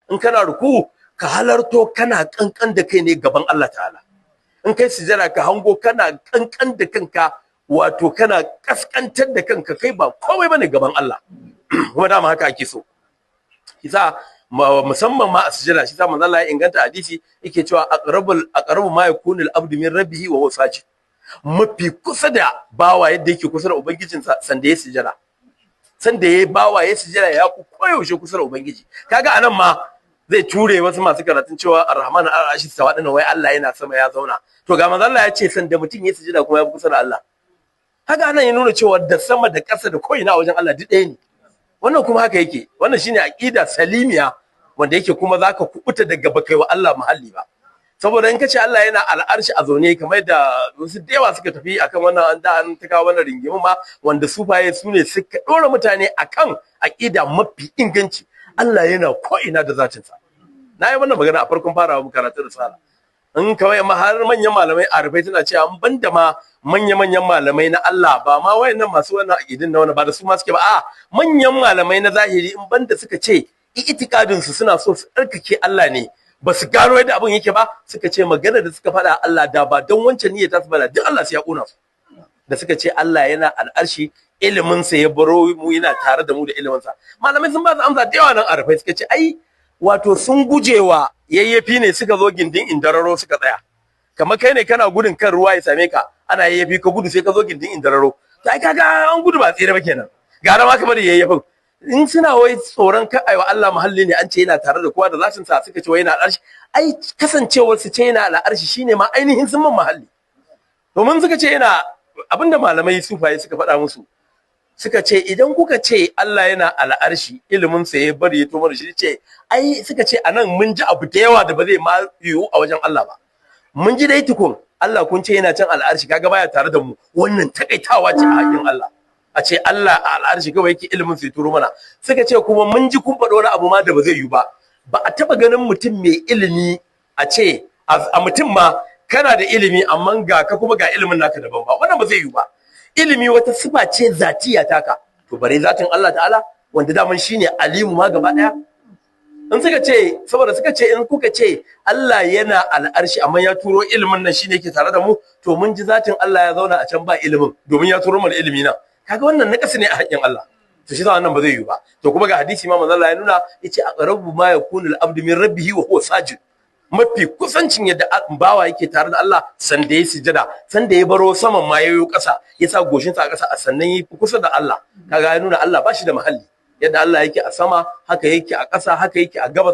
In kana ruku, ka halarto kana kankan da kai ne gaban Allah ta'ala. In kai sujada, ka hango kana kankan da kanka, wato kana kaskantar da kanka, kai ba komai bane gaban Allah. Kuma dama haka ake so. Kisa musamman ma a sujada, shi sa manzo Allah ya inganta hadisi yake cewa: Aqrabu ma yakunu al-abdu min rabbihi wa huwa sajid." Mafi kusa da bawa, yadda yake kusa da ubangijinsa sanda ya sujada, sanda ya bawa ya sujada, ya fi koyaushe kusa da ubangiji. Kaga anan ma zai ture wasu masu karatun cewa Ar-Rahman al-Arshi stawa dinnan, wai Allah yana sama ya zauna. To ga manzo Allah ya ce sanda mutum ya sujada kuma ya fi kusa da Allah. Haka anan ya nuna cewa da sama da ƙasa da ko'ina a wajen Allah duk ɗaya ne. Wannan kuma haka yake. Wannan shine aqida salimiya, wanda yake kuma zaka kubuta daga bakai wa Allah muhalli ba. Saboda in kace Allah yana al'arshi a zaune, kamar da wasu da yawa suka tafi akan wannan, an da an ta kawo wannan ringimu ma, wanda sufaye su ne suka dora mutane akan aqida mafi inganci. Allah yana ko ina da zatinsa. Na yi wannan magana a farkon farawa mu karatu risala. In kawai ma har manyan malamai arifai tana cewa an banda ma manya-manyan malamai na Allah, ba ma wayannan masu wannan aqidin na wannan ba da su ma suke ba, a manyan malamai na zahiri, in banda suka ce itikadin su suna so su tsarkake Allah ne, ba su gano yadda abin yake ba, suka ce magana da suka faɗa Allah, da ba don wancan niyyar ta su bada, duk Allah sai ya kona su. Da suka ce Allah yana al'arshi, ilimin sa ya baro mu, yana tare da mu da ilimin sa. Malamai sun ba su amsa da yawa nan arifai, suka ce ai wato sun gujewa yayyafi ne, suka zo gindin indararo suka tsaya. Kamar kai ne kana gudun kan ruwa ya same ka, ana yayyafi, ka gudu sai ka zo gindin indararo. To ai kaga an gudu ba tsira ba kenan, gara ma ka bari yayyafin. In suna wai tsoron ka aiwa Allah muhalli ne, an ce yana tare da kowa da zatin sa, suka ce wai yana al'arshi. Ai kasancewar su ce yana al'arshi shine ma ainihin sun man muhalli. Domin suka ce yana, abinda malamai sufaye suka faɗa musu, suka ce idan kuka ce Allah yana al'arshi, ilimin sa ya bari ya to mana shi, ce ai suka ce anan mun ji abu da yawa da ba zai ma yiwu a wajen Allah ba. Mun ji dai tukun Allah kun ce yana can al'arshi, kaga baya tare da mu. Wannan takaitawa ce a haƙin Allah, a ce Allah a al'arshi kawai yake, ilimin sa ya turo mana. Suka ce kuma mun ji kun faɗo wani abu ma da ba zai yiwu ba. Ba a taɓa ganin mutum mai ilimi, a ce a mutum ma kana da ilimi amma ga ka kuma ga ilimin naka daban ba. Wannan ba zai yiwu ba. Ilimi wata sifa ce zatiya taka, to bare zatin Allah ta'ala, wanda daman shine alimu ma gaba daya. In suka ce, saboda suka ce in kuka ce Allah yana al'arshi amma ya turo ilimin nan shine yake tare da mu, to mun ji zatin Allah ya zauna a can ba ilimin, domin ya turo mana ilimi nan. Kaga wannan naƙasu ne a haƙƙin Allah. To shi wannan ba zai yiwu ba. To kuma ga hadisi ma manzo Allah ya nuna, yace: "Aqrabu ma yakunu al-abdu min rabbihi wa huwa sajid." Mafi kusancin yadda bawa yake tare da Allah sanda ya sujada, sanda ya baro saman ma yayo ƙasa, ya sa goshinsa a ƙasa, a sannan yi kusa da Allah. Kaga ya nuna Allah ba shi da mahalli. Yadda Allah yake a sama, haka yake a ƙasa, haka yake a gabas.